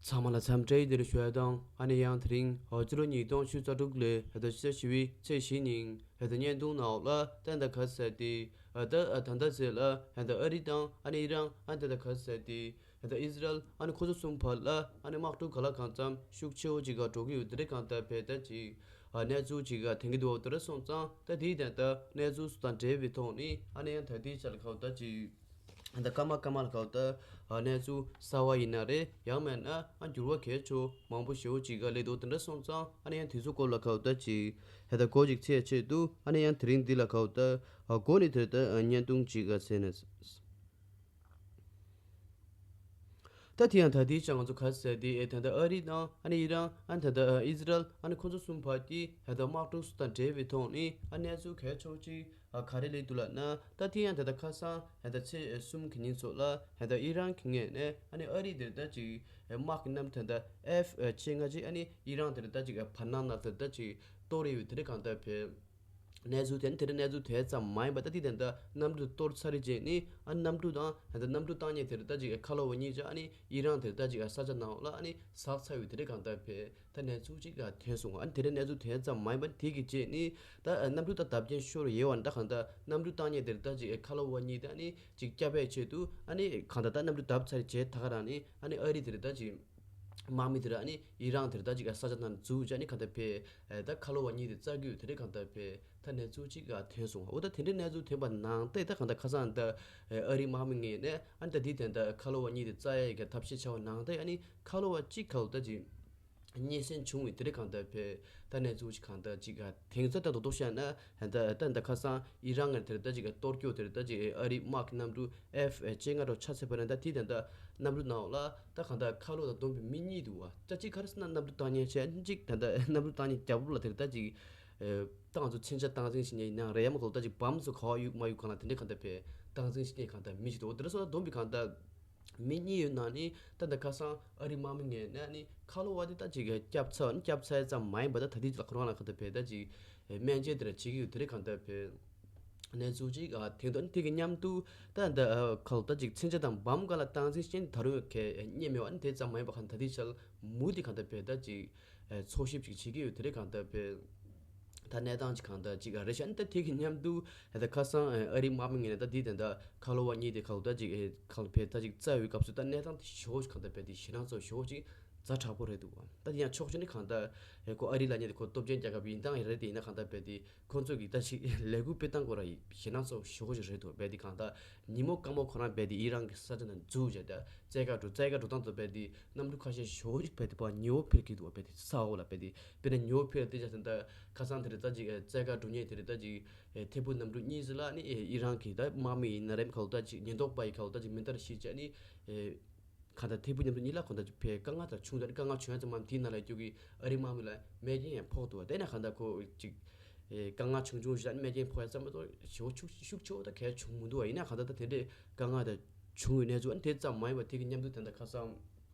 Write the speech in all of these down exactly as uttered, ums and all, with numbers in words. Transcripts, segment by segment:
ཚང་མ་ལ་འཚམས་འདྲི་བདེ་ལེགས་ཞུ་ཡ་དང་། ཨ་ནི་ཡང་དེ་རིང་ཨ་སྤྱི་ལོ་ཉིས་སྟོང་ཉི་ཤུ་རྩ་དྲུག་ལོའི་ད་ལྟ་ཕྱི་ཟླ་བཞི་པའི་ཚེས་བཞི་ཉིན་ད་ལྟ་བརྙན་ཐུང་ནང་ལ་ད་ལྟ་ག་ཟེར་ཏེ་ཨ་ད་ཨ་ད་ལྟ་ཟེར་ལ་ད་ལྟ་ཨ་རི་དང་ཨ་ནི་ཨི་རན་ཨ་ད་ལྟ་ག་ཟེར་ཏེ་ད་ལྟ་ཨི་ཟི་རལ་ཨ་ནི་ཁོ་ཚོ་གསུམ་བར་ལ་ཨ་ནི་དམག་འཁྲུག་ག་ལ་གང་འཚམ་ཤུགས་ཆེ་བོ་ཅིག་ག་འགྲོ་གི་ཡོད། དེ་རེད། གང་ལྟར་བས་ད་ཅིག་ཨ་གནས་ཚུལ་ཅིག་ག་དེང་གི་འདུག་བ། དེ་རེད་སོང་ཙང་ད་དེའི་ད་ལྟ་གནས་ཚུལ་སུ་དང་འབྲེལ་བའི་ཐོག་ནས་ཨ་ནི་ཡང་ད་ལྟའི་ཆ་ལ་ག་བ་ད་ཅིག་ད་སྐར་མ་སྐར་མ་ལ་ག་བ་ད་གནས་ཚུལ་གསར་བ་ཡིན་ན་རེད། ཡང་མེད་ན་ཨ་འགྱུར་བ་གལ་ཆེ་མང་པོ་ཞེ་བོ་ཅིག་ག་སླེབས་འདུག་དེ་འདྲ་སོང་ཙང་ཨ་ནི་ཡང་དེ་ཚོ་སྐོར་ལ་ག་བ་ད་ཅིག་ད་ལྟ་གོ་ཅིག་ཚེས་ཆེད་དུ་ཨ་ནི་ཡང་དེ་རིང་འདི་ལ་ག་བ་ད་གོ་ནི་དེ་ད་བརྙན་ཐུང་ཅིག་ག་ཟེར་ནས། ད་དེ་ཡང་ད་དེའི་ཆ་ང་ཚོ་ག་ཟེར་དེ་ཨེ་ད་ལྟ་ཨ་རི་དང་ཨ་ནི་ཨི་རན་ཨ་ད་ལྟ་ཨི་ཟི་རལ་ཨ་ནི་ཁོ་ཚོ་གསུམ་བར་གྱི་ད་ལྟ་དམག་འཁྲུག་སུ་དང་འབྲེལ་བའི་ཐོག་ནས་ཨ་གནས་ཚུལ་གལ་ཆེ་ཅིག་ཨ་ག་རེ་སླེབས་འདུག་ལབ་ན། ད་དེ་ཡང་ད་ལྟ་ཁ་སང་ད་ལྟ་ཚེས་གསུམ་གི་ཉིན་ཚོ་ལ་ད་ལྟ་ཨི་རན་གྱི་ངོས་ནས་ཨ་ནི་ཨ་རི་དེར་ད་ཅིག་དམག་གི་གནམ་ད་ལྟ་ཨེཕ་བཅོ་ལྔ་ཅིག་ཨ་ནི་ཨི་རན་དེར་ད་ཅིག་བར་སྣང་ན་དེར་ད་ཅིག་གཏོར་ཡོད་དེ་རེད། གང་ལྟར་བས། གནས་ཚུལ་དེ་ནི་དེ་རིང་གནས་ཚུལ་དེ་ཙམ་མ་ཡིན་པ། ད་དེ་དེ་འདྲ་གནམ་གྲུ་གཏོར་ཚར་རེ་རྗེས་ནི་ཨ་ནི་གནམ་གྲུ་དང་ད་ལྟ་གནམ་གྲུ་བཏང་མཁན་དེ་རུ་ད་ཅིག་ཁ་ལོ་བ་གཉིས་ཀྱང་ཨ་ནི་ཨི་རན་དེ་རུ་ད་ཅིག་ས་ཆ་ནང་ལ་ཨ་ནི་ཟགས་ཚར་ཡོད་དེ་རེད། གང་ལྟར་བས་ད་གནས་ཚུལ་ཅིག་ཐོན་སོང་། ཨ་ནི་དེ་རིང་གནས་ཚུལ་དེ་ཙམ་མ་ཡིན་པ་དེ་གི་རྗེས་ནི་ད་གནམ་གྲུ་ད་བརྡབ་རྐྱེན་ཤོར་ཡོད་པ་ནི། ད་གང་ལྟར་གནམ་གྲུ་བཏང་མཁན་དེ་རུ་ད་ཅིག་ཁ་ལོ་བ་གཉིས་དེ་ཨ་ནི་ཅིག་སྐྱོབ་པའི་ཆེད་དུ་ཨ་ནི་གང་ལྟར་ད་གནམ་གྲུ་བརྡབ་ཚར་རྗེས་ད་ག་རང་ནི་ཨ་ནི་ཨ་རི་དེ་རུ་ད་ཅིག་དམག་མི་དེ་ར་ཨ་ནི་ཨི་རན་དེ་ར་ད་ཅིག་ས་ཆ་ནང་འཛུལ་བྱས་ཨ་ནི་གང་ལྟར་བས་ད་ཁ་ལོ་བ་གཉིས་དེ་བཙལ་གྱི་ཡོད་དེ་རེད། གང་ལྟར་བས་ད་གནས་ཚུལ་ཅིག་ཐོན་སོང་། འོ་ད་དེ་འདྲའི་གནས་ཚུལ་ཐོན་པ་ནང་བལྟས་ད་གང་ལྟར་ཁ་སང་ད་ཨ་རི་དམག་མི་ངོས་ནས་ཨ་ནི་ད་དེ་དེ་ད་ཁ་ལོ་བ་གཉིས་དེ་བཙལ་ཡས་ཀྱི་ཐབས་ཤེས་བྱས་པ་ནང་བལྟས་ཨ་ནི་ཁ་ལོ་བ་གཅིག་ཁ་ལོ་ད་ཅིག་རྙེད་སོན་བྱུང་བའི་དེ་རེད། གང་ལྟར་བས་ད་གནས་ཚུལ་ཅིག་གང་ལྟར་ཅིག་དེང་ཚོད་ད་རྡོག་རྡོག་བཤད་ན་ད་ད་ད་ཁ་སང་ཨི་རན་ངོས་དེ་ར་ད་ཅིག་གཏོར་སྐྱོད་དེ་ར་ད་ཅིག་ཨ་རི་དམག་གི་གནམ་གྲུ་ཨེཕ་བཅོ་ལྔ་རོ་ཆ་ཚད་པ་ནི་ད་དེ་དེ་ད་གནམ་གྲུ་ནང་ལ་ད་གང་ལྟར་ཁ་ལོ་དང་བསྡོམས་པའི་མི་གཉིས་འདུག་བ། ད་ཅིག་ག་རེ་ཟེར་ན་གནམ་གྲུ་བཏང་མཁན་བྱས་ཅིག་ད་ད་གནམ་གྲུ་བཏང་མཁན་རྒྱབ་ལོགས་ལ་དེར་ད་ཅིག་ཨེ་ད་ང་ཚོ་མཚོན་ཆ་སྟངས་འཛིན་བྱེད་མཁན་ཡིན་ན་རེད། ཡང་མ་གོ་ད་ཅིག་བམ་ཚོ་ག་བ་གཡུག་མ་གཡུག་གང་ལ་དེ་འདྲ་གང་ལྟར་བས་སྟངས་འཛིན་བྱེད་མཁན་གང་ལྟར་མི་ཞིག་འདུག་དེ་འདྲ་སོང་ན་བསྡོམས་པའི་གང་ལྟར་མི་གཉིས་ཡོད་ན་ནི་ད་ད་ཁ་སང་ཨ་རི་དམག་མི་ངོས་ནས་ནི་ཁ་ལོ་བ་དེ་ད་ཅིག་སྐྱབས་ཚར་ནི་སྐྱབས་ཚར་ཙམ་མ་ཡིན་པ་ད་ད་དེ་ཅིག་ལ་ཁོ་རང་ལ་གང་ལྟར་བས་ད་ཅིག་སྨན་བཅོས་དེ་འདྲ་བྱེད་ཀྱི་ཡོད་དེ་རེད། གང་ལྟར་བས། གནས་ཚུལ་ཅིག་ཨ་དེ་འདྲ་དེ་གི་མཉམ་དུ་ད་ད་ཨ་ཁ་ལོ་ད་ཅིག་མཚོན་ཆ་དང་བམ་ག་ལ་སྟངས་འཛིན་བྱས་ནས་ད་རུང་གས་རྙེད་མེད་པ་ནི་དེ་ཙམ་མ་ཡིན་པ་གང་ད་དེ་ཆ་ལ་མུ་དེ་གང་ལྟར་བས་ད་ཅིག་ཨ་འཚོལ་ཞིབ་ཅིག་བྱེད་ཀྱི་ཡོད་དེ་རེད། གང་ལྟར་བས་ད་གནས་སྟངས་ཅིག་གང་ལྟར་ཅིག་ཨ་རེད་ཤག་ཨ་ནི་ད་དེ་གི་མཉམ་དུ་ད་ཁ་སང་ཨ་རི་དམག་མི་ངོས་ནས་ད་དེ་ད་ད་ཁ་ལོ་བ་གཉིས་དེ་ཁ་ལོ་ད་ཅིག་ཨ་ཁ་ལོ་བས་ད་ཅིག་བཙལ་བའི་སྐབས་སུ་ད་གནས་སྟངས་དེ་ཞེ་པོ་ཅིག་གང་ལྟར་བས་དེ་ཞེད་སྣང་ཚ་བོ་ཞེ་པོ་ཅིག་ཛ་དྲག་པོ་རེད་འདུག་བ། ད་དེ་ཡང་ཕྱོགས་གཅིག་ནས་གང་ལྟར་ཨེ་ཁོ་ཨ་རི་ལབ་མཁན་དེ་ཁོ་སྟོབས་ཆེན་རྒྱལ་ཁབ་ཡིན་སྟངས་ཡང་རེད། དེ་ཡིན་ན་གང་ལྟར་རྦད་དེ་ཁོ་ཚོ་གི་ད་ཅིག་ལས་འགུལ་སྤེལ་སྟངས་སྐོར་ལ་ཞེད་སྣང་ཚ་བོ་ཞེ་པོ་ཅིག་རེད་འདུག་རྦད་དེ་གང་ལྟར་ཉིན་མོ་སྐར་མ་ཁོ་རང་རྦད་དེ་ཨི་རན་གྱི་ས་ཆ་ནང་འཛུལ་བྱས་ད་རྩེད་གར་འགྲོ་རྩེད་གར་འགྲོ་སྟངས་དེ་རྦད་དེ་གནམ་གྲུ་ཁ་ཤས་ཞེ་པོ་ཅིག་རྦད་དེ་ཕར་ཉེ་བོ་འཕུར་གྱི་འདུག་རྦད་དེ་ས་འོག་ལ་རྦད་དེ་དཔེར་ན་ཉེ་བོ་འཕུར་ལ་བལྟས་བྱས་ད་ཁ་སང་དེ་རེད། ད་ཅིག་རྩེད་གར་འགྲོ་མཁན་དེ་རེད། ད་ཅིག་ཐད་འཕུར་གནམ་གྲུ་གཉིས་ཟེར་ལ་ནི་ཨི་རན་གྱི་ད་དམག་མི་ཡིན་ན་རེད། ཁ་ལོ་ད་ཅིག་ཉེན་རྟོག་པ་ཡི་ཁ་ལོ་ད་ཅིག་མེ་མདའ་རེ་བཞེས་བྱས་ནི་ཨེ། གང་ལྟར་ཐད་འཕུར་གནམ་གྲུ་གཉིས་ལ་གང་ལྟར་ཕར་དཀའ་ངལ་དང་བྱུང་། ད་དཀའ་ངལ་བྱུང་ཡ་ཙམ་མམ་དེའི་ནང་ལ་སྐྱོད་ཀྱི་ཨ་རིའི་དམག་མི་ལ་རྨས་སྐྱོན་ཡང་ཕོག་འདུག་བ། དེ་ན་གང་ལྟར་ཁོ་ཅིག་ཨེ་དཀའ་ངལ་ཆུང་ཆུང་ཞིག་ལ་རྨས་སྐྱོན་ཕོག་ཡ་ཙམ་མ་གཏོགས་ཞེ་པོ་ཤུགས་ཤུགས་ཆེ་བོ་ད་གལ་བྱུང་མི་འདུག་བ། ཡིན་ན་གང་ལྟར་ད་དེ་འདྲའི་དཀའ་ངལ་ད་བྱུང་ཡོད་གནས་ཚུལ། ཨ་ནི་དེ་ཙམ་མ་ཡིན་པ་དེ་གི་མཉམ་དུ་ད་ལྟ་ཁ་སང་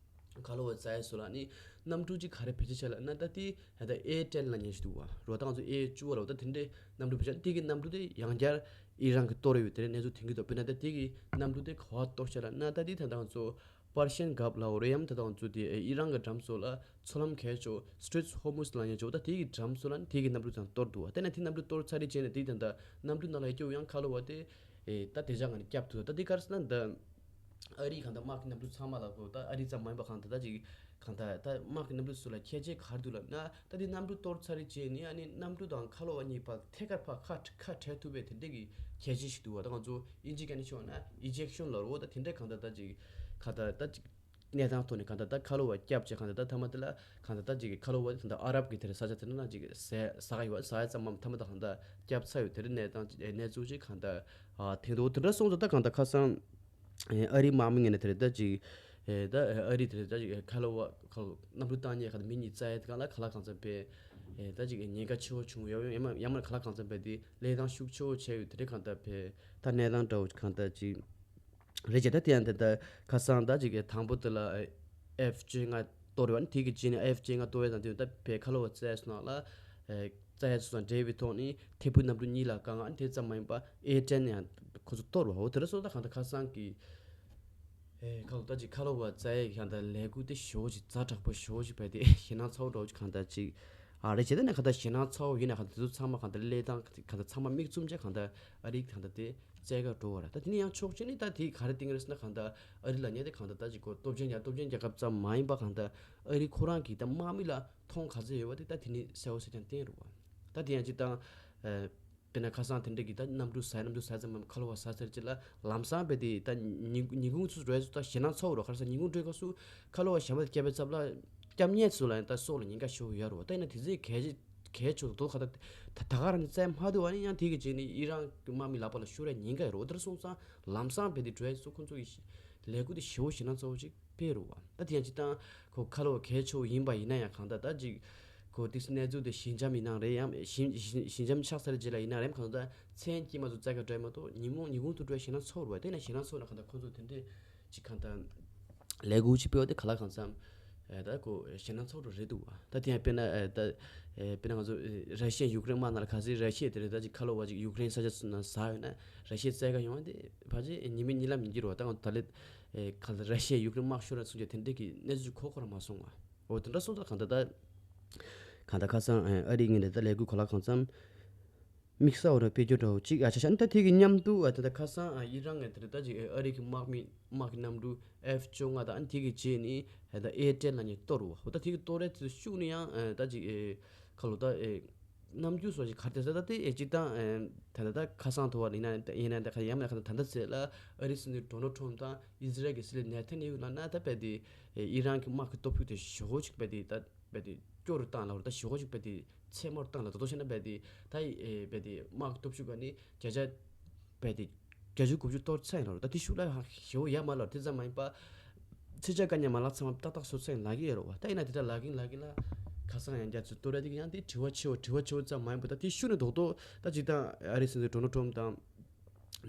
ཁ་ལོ་བ་ཙ་ཡ་སུ་ལ་ནི་གནམ་གྲུ་ཅིག་ག་རེ་བེད་སྤྱོད་བྱས་ལབ་ན་ད་དེ་ད་ལྟ་ཨེ་ཊེན་ལབ་མཁན་ཞིག་འདུག་བ། རོ་ད་ང་ཚོ་ཨེ་བཅུ་བ་ལ་འོ་ད་དེ་འདྲའི་གནམ་གྲུ་བེད་སྤྱོད། དེ་གི་གནམ་གྲུ་དེ་ཡང་བསྐྱར་ཨི་རན་གྱིས་གཏོར་ཡོད་དེ་འདྲའི་གནས་ཚུལ་ཐོན་གྱི་འདུག་དཔེར་ན་ད་དེ་གི་གནམ་གྲུ་དེ་ག་པར་གཏོར་བྱས་ལབ་ན་ད་དེ་ད་ལྟ་ང་ཚོ་པར་ཤན་གྷལཕ་ལབ་དགོས་རེད། ཡང་ད་ལྟ་ང་ཚོ་དེ་ཨི་རན་གྱི་འགྲམ་སོགས་ལ་མཚོ་ལམ་གལ་ཆེ་Strait of Hormuz ལབ་མཁན་ཅིག་འོ་ད་དེ་གི་འགྲམ་སོགས་ལ་ནི་དེ་གི་གནམ་གྲུ་ཚང་གཏོར་འདུག་བ། དེ་ནས་དེ་གནམ་གྲུ་གཏོར་ཚར་རེ་བྱས་ནས་དེ་ད་ལྟ་གནམ་གྲུ་ནང་ལ་སྐྱོད་ཡང་ཁ་ལོ་བ་དེ་ཨེ་ད་དེ་ཅག་ང་ནི་སྐྱོབ་ཐུབ། ད་དེ་ག་རེ་ཟེར་ན་ད་ཨ་རིའི་གང་ལྟར་དམག་གི་གནམ་གྲུ་ཚང་མ་ལ་གོ་ད་ཨ་རི་ཙམ་མ་ཡིན་པ་གང་ལྟར་ད་ཅིག་གང་ལྟར་ད་དམག་གི་གནམ་གྲུ་ཚོ་ལ་ཁྱད་ཆོས་ག་རེ་འདུག་ལབ་ན་ད་དེ་གནམ་གྲུ་གཏོར་ཚར་རེ་བྱས་ནས་ཨ་ནི་གནམ་གྲུ་དང་ཁ་ལོ་བ་གཉིས་བར་ཐད་ཀར་ཕར་ཁ་ཁ་བྲལ་ཐུབ་པའི་དེ་འདྲ་གི་ཁྱད་ཆོས་ཤིག་འདུག་བ། ད་ང་ཚོ་ཨིན་ཇི་སྐད་ནས་ཤོད་ན་ཨི་ཇེག་ཤོན་ལབ་རེད། འོ་ད་དེ་འདྲ་གང་ལྟར་ད་ཅིག་གང་ལྟར་ད་ཅིག་གནས་སྟངས་ཐོག་ནས་གང་ལྟར་ད་ཁ་ལོ་བ་སྐྱབས་བྱས་གང་ལྟར་ད་མཐའ་མ་དེ་ལ་གང་ལྟར་ད་ཅིག་ཁ་ལོ་བ་དེ་ད་ཨ་རབ་ཀྱི་དེ་རེད་ས་ཆ་དེ་ནང་ཅིག་ཟ་ཟ་ག་ཡོད་ཟ་ཡ་ཙམ་མམ་མཐའ་མ་ད་གང་ལྟར་སྐྱབས་ཚར་ཡོད་དེ་རེད། གནས་སྟངས་ཅིག་གནས་ཚུལ་ཅིག་གང་ལྟར་ཨ་དེ་འདུག་དེ་འདྲ་སོང་ཙང་ད་གང་ལྟར་ཁ་སང་ཨ་རིའི་དམག་མི་ངོས་ནས་དེ་རེད་ད་ཅིག་ཨེ་ད་ཨ་རི་དེ་རེད་ད་ཅིག་ཁ་ལོ་བ་ཁ་ལོ་གནམ་གྲུ་བཏང་མཁན་ག་ད་མི་གཉིས་རྩ་ཡ་དེ་གང་ལ་ག་ལ་གང་འཚམ་བས་ཨེ་ད་ཅིག་ཉེན་ཁ་ཆེ་བོ་བྱུང་ཡོད། ཡང་མ་ཡང་མ་ག་ལ་གང་འཚམ་བས་དེ་ལས་སྟངས་ཤུགས་ཆེ་བོ་བྱས་ཡོད་དེ་རེད། གང་ལྟར་བས་ད་གནས་སྟངས་འདྲ་བོ་གང་ལྟར་ཅིག་རེད་ཅེ། ད་དེ་ཡང་དེ་ད་ཁ་སང་ད་ཅིག་དང་པོ་དེ་ལ་ཨེཕ་བཅོ་ལྔ་གཏོར་ཡོད་ནི་དེ་གི་རྗེས་ནས་ཨེཕ་བཅོ་ལྔ་གཏོར་ཡོད་དང་དེ་ད་བས་ཁ་ལོ་བ་རྩ་ཡ་སོ་ནང་ལ་ཨེ་རྩ་ཡ་སོ་སོ་འབྲེལ་བའི་ཐོག་ནས་ཐད་འཕུར་གནམ་གྲུ་གཉིས་ལ་བཀག་ཨ་ནི་དེ་ཙམ་མ་ཡིན་པ་ཨེ་ཊེན་ཡང་ཁོ་ཚོ་གཏོར་བ། འོ་དེ་འདྲ་སོང་ད་གང་ལྟར་ཁ་སང་གི་ ཨེ་ཁ་ལོ་ད་ཅིག་ཁ་ལོ་བ་རྩ་ཡས་གང་ལྟར་ལས་འགུལ་དེ་ཞོ་ཅིག་ཛ་དྲག་པོ་ཞོ་ཅིག་བས་དེ་ཞེད་སྣང་ཚ་བོ་འགྲོ་ཅིག་གང་ལྟར་ཅིག་ཨ་རེ་བྱེད་དེ་ནས་གང་ལྟར་ཞེད་སྣང་ཚ་བོ་ཡིན་ན་གང་ལྟར་དེ་ཚོ་ཚང་མ་གང་ལྟར་ལས་དང་གང་ལྟར་ཚང་མ་མིག་བཙུམ་ཅིག་གང་ལྟར་ཨ་རིག་གང་ལྟར་དེ་བཙལ་ག་འགྲོ་བ་ར། ད་དེ་ནས་ཡང་ཕྱོགས་གཅིག་ནས་ད་དེ་ག་རེ་བསྟན་གི་རེད་ཟེར་ན་གང་ལྟར་ཨ་རི་ལ་ཉེ་དེ་གང་ལྟར་ད་ཅིག་གོ་སྟོབས་ཆེན་རྒྱ་སྟོབས་ཆེན་རྒྱལ་ཁབ་ཙམ་མ་ཡིན་པ་གང་ལྟར་ཨ་རི་ཁོ་རང་གི་ད་དམག་མི་ལ་མཐོང་ག་ཚོད་ཡོད་པ་དེ་ད་དེ་ནས་གསལ་བོ་གསལ་རྐྱང་བསྟན་རུ་བ། ད་དེ་ཡང་ཅིག་དང་ཨ། དཔེར་ན་ཁ་སང་དེ་འདྲ་གི་ད་གནམ་གྲུ་ཟ་གནམ་གྲུ་ཟ་ཙམ་མམ་ཁ་ལོ་བ་ཟ་ཟེར་ཅིག་ལ་ལམ་སང་བས་དེ་ད་ཉིན་ཉིན་གུང་ཚོ་འགྲོ་ཡ་ཚོ་ད་ཞེད་སྣང་ཚ་བོ་རོ། ཁ་སང་ཉིན་གུང་འགྲོའི་སྐབས་སུ་ཁ་ལོ་བ་ཞྭ་མོ་དེ་བརྒྱབ་པའི་ཚབ་ལ་སྐྱབས་ཉེས་ཚོ་ལ་ཡང་ད་སྲོག་ལ་ཉེན་ཁ་ཞུགས་ཡོད་རོ། ད་ཡིན་ན་དེ་ཚོའི་གལ་ཆེ་གལ་ཆེ་དོ་ཁ་ད་ད་ག་རང་ནས་བཙལ་མ་ཐུབ་བ་ནི་ཡང་དེ་གི་རྗེས་ནས་ཨི་རན་གི་དམག་མི་ལག་པ་ལ་ཤོར་ཡ་ཉེན་ཁ་ཡོད་རོ། དེར་སོང་ཙང་ལམ་སང་བས་དེ་འགྲོ་ཡ་ཚོ་ཁོ་ཚོ་གི་ལས་འགུལ་དེ་ཞེ་བོ་ཞེད་སྣང་ཚ་བོ་ཅིག་སྤེལ་རུ་བ། ད་དེ་ཡང་ཅི་ལྟར་ཁོ་ཁ་ལོ་གལ་ཆེ་བོ་ཡིན་པ་ཡིན་ན་ཡང་གང་ལྟར་ད་ཅིག་ཁོ་ཏིག་སི་གནས་ཚུལ་དེ་ཞི་འཇམ་ཡིན་ན་རེད་ཡང་ཞི་ཞི་ཞི་འཇམ་ཆགས་ཚར་རྗེས་ལ་ཡིན་ན་རེད་གང་ལྟར་མཚན་དཀྱིལ་མ་ཚོ་བཙལ་ག་འགྲོ་ཡ་མ་གཏོགས་ཉིན་མོ་ཉིན་གུང་དུ་འགྲོ་ཡ་ཞེད་སྣང་ཚོར་བ། དེ་ན་ཞེད་སྣང་ཚོར་ན་གང་ལྟར་ཁོ་ཚོ་དེ་འདྲས་ཅིག་གང་ལྟར་ལས་འགུལ་ཅིག་སྤེལ་བ་དེ་ག་ལ་གང་འཚམ་ད་ཁོ་ཞེད་སྣང་ཚོར་རེད་འདུག་བ། ད་དེ་ཡང་དཔེར་ན་ད་དཔེར་ན་ང་ཚོ་ར་ཤི་ཡ་ཡུཀ་རེན་དམག་ནང་ལ་ག་ཚོད་ར་ཤི་ཡ་དེ་རེད་ད་ཅིག་ཁ་ལོ་བ་ཅིག་ཡུཀ་རེན་ས་ཆ་ཚོ་ན་ཟ་ཡོད་ན་ར་ཤི་ཡ་བཙལ་ག་ཡོང་བ་དེ་ཕལ་ཆེར་ཉི་མའི་གཉིད་ལམ་ཡིན་གྱི་རེད་བ། ད་ང་ད་ལེ། ཨེ་གང་ལྟར་ར་ཤི་ཡ་ཡུཀ་རེན་དམག་ཤོར་ལ་སོང་རྗེས་དེ་འདྲས་ཀྱི་གནས་ཚུལ་གོ་ཁོ་རང་མ་སོང་བ། འོ་དེ་འདྲ་སོང་ཙང་གང་ལྟར་ད་གང་ལྟར་ཁ་སང་ཨ་རིའི་ངོས་ནས་ད་ལས་འགུལ་གོ་ལ་གང་འཚམ་དམིགས་བསལ་འོ་ར་སྤེལ་རྒྱུ་འདྲ་བོ་གཅིག་ཨ་ཆ་ཆ་ནི་ད་དེ་གི་མཉམ་དུ་ཨ་ད་ད་ཁ་སང་ཨ་ཨི་རན་ངས་དེ་ད་ཅིག་ཨ་རི་གི་དམག་མི་དམག་གི་གནམ་གྲུ་ཨེཕ་བཅོ་ལྔ་དང་ཨ་ནི་དེ་གི་རྗེས་ནི་ཨ་ད་ཨེར་ཊེལ་ལ་ནི་གཏོར་བ། འོ་ད་དེ་གི་གཏོར་རེད་དེ་ཤུགས་ནི་ཡང་ཨ་ད་ཅིག་ཨེ་ཁ་ལོ་ད་ཨེ། རྣམ་འགྱུར་སོགས་ཀྱི་གར་དེ་ས་ད་དེ་ཨེ་གཅིག་དང་ད་ད་ད་ཁ་སང་དུ་བ་ཡིན་ན་ཡིན་ན་ད་ཁ་ཡམ་ན་ཁ་ད་ད་ད་ཚེ་ལ་ཨ་རི་སྲིད་འཛིན་ཌོ་ནལ་ཊམ་དང་ཨི་ཟི་རལ་གྱི་སྲིད་བློན་ནེ་ཐན་ཡ་ཧུ་ལ་ན་ད་བས་དེ་ཨི་རན་གྱི་དམག་གི་སྟོབས་ཤུགས་དེ་ཞེ་པོ་ཅིག་བས་དེ་ད་བས་དེ་སྐྱོ་རུ་བཏང་ལ་བར་ད་ཞེ་པོ་ཅིག་བས་དེ་ཚད་མར་བཏང་ལ་ད་དོ་ཤེ་ན་བས་དེ་ད་ཨེ་བས་དེ་དམག་གི་སྟོབས་ཤུགས་ག་ནི་བརྒྱ་ཆ་བས་དེ་བརྒྱ་ཆ་དགུ་བཅུ་གཏོར་ཚར་ཡིན་ལ་བར་ད་དེ་ཤུགས་ལ་ཞེ་པོ་ཡ་མ་ལ་དེ་ཙམ་མ་ཡིན་པ། ཚེ་ཆ་ཀ་ཉ་མ་ལག་ཚང་མ་ཏག་ཏག་སོ་ཚེ་ལག་གི་ཡོད་རོ་བ། ད་ཡིན་ན་དེ་ལྟར་ལག་གིན་ལག་གིན་ལ་ཁ་སང་ཡང་རྒྱ་ཚུ་ཏོ་ར་དེ་གི་ཡང་དེ་དྲི་བ་ཆེ་བོ་དྲི་བ་ཆེ་བོ་ཙམ་མ་ཡིན་པ་ད་དེ་ཤུ་ནི་རྡོག་རྡོག་ད་ཅིག་དང་ཨ་རི་སྲིད་འཛིན་ཌོ་ནལ་ཊམ་དང་